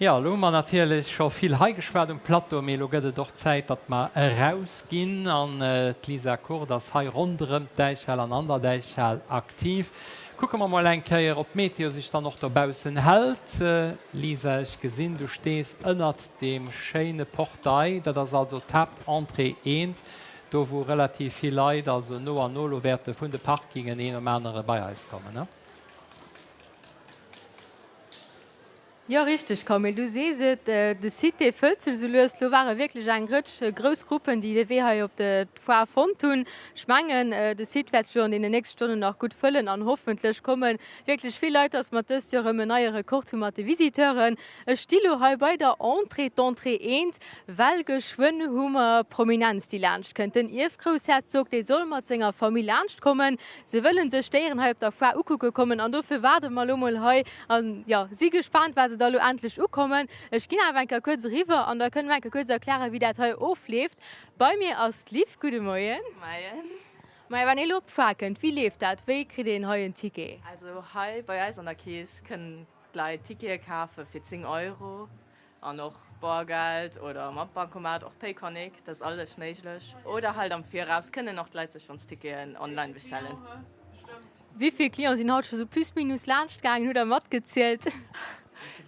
Jo, elo hu mer natierlech scho vill hei geschwat um Plateau, mee elo gëtt et och Zäit, datt mer erausginn. An d'Lisa Kurt ass hei ronderëm d'Däichhal an an der Däichhal aktiv. Kucke mer mol eng Kéier, ob d'Meteo sech dann och dobaussen hält. Lisa, ech gesinn, du stees ënnert deem schéine Portail. Dat ass also d'Haaptentrée eent, do wou relativ vill Leit also no an no elo wäerte vun de Parkingen een nom anere bei eis kommen, ne? Jo richteg Camille, du sees et, de Site dee fëllt sech esou lues. Lo ware wierklech eng Rëtsch grouss Gruppen déi de Wee hei op d'Foire fonnt hunn. Ech mengen de Site wäert sech lo an deenen nächste Stonnen nach gutt fëllen an hoffentlech komme wierklech vill Leit, dass mer dëst Joer erëm en neie Rekord hu mat de Visiteuren. Ech sti lo hei bei der Entrée, d'Entrée eent, well geschwënn hu mer Prominenz déi laanscht kënnt. Den Ierfgroussherzog dee soll mat senger Famill laanscht kommen. Se wëllen sech d'Déieren hei op der Foire ukucke kommen an dofir waarde mer lo mol hei An jo, si gespaant wa se da lo endlech ukommen. Ech ginn awer eng Kéier kuerz eriwwer an da kënne mer eng Kéier kuerz erklären, wéi dat hei ofleeft. Bei mir ass d'Liv. Gudde Moien. Moien. Maja, wann ee lo op d'Foire kënnt, wéi leeft dat? Wéi kritt een hei en Ticket? Also hei bei eis an der Kees kënnen d'Leit Tickete kafe fir 10 Euro. An och Boergeld oder mat Bancomat, och Payconiq, dat ass alles méiglech. Oder halt am Viraus kënnen och d'Leit sech schonns Ticketen online bestellen. Wéi vill Clienten sinn haut scho sou plus minus laanscht gaangen? Hutt der matgezielt?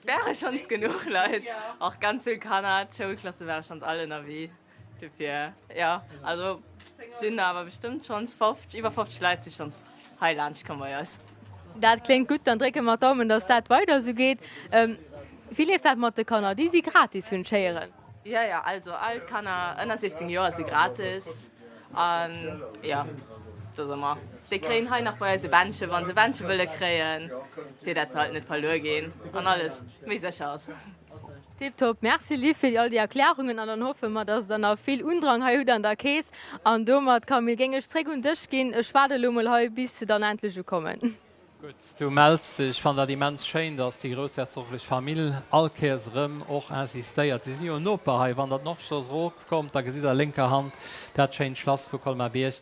Et ware schonns genuch Leit, och ganz vill Kanner, d'Schoulklasse ware schonns all ënnerwee. Dofir, jo, also sinn awer bestëmmt schonns 50, iwwer 50 Leit si schonns hei laanscht komm bei eis. Dat kléngt gutt, dann drécke mer d'Daumen, dass dat weider esou geet. Wéi leeft dat mat de Kanner? Déi si gratis, hunn ech héieren. Jo, jo, also all d'Kanner ënner 16 Joer si gratis an jo, do si mer. Déi kréien hei nach bei eis e Bändchen, wa se e Bändche wëlle kréien, fir dat se halt net verluer ginn an alles méi sécher ass. Tiptop, merci Liv fir all déi Erklärungen an dann hoffe mer, dass der nach vill Undrang hei hutt an der Kees. An domat, Camille, géing ech zréck un dech ginn. Ech waarde lo mol hei bis se dann endlech ukommen. Gutt, du mells dech. Ech fannen dat immens schéin, dass déi groussherzoglech Famill all Kéiers erëm och insistéiert. Si si jo Noper hei. Wann der d'Nordstrooss erofkommt, da gesitt der lénker Hand dat schéint Schlass vu Colmar-Bierg.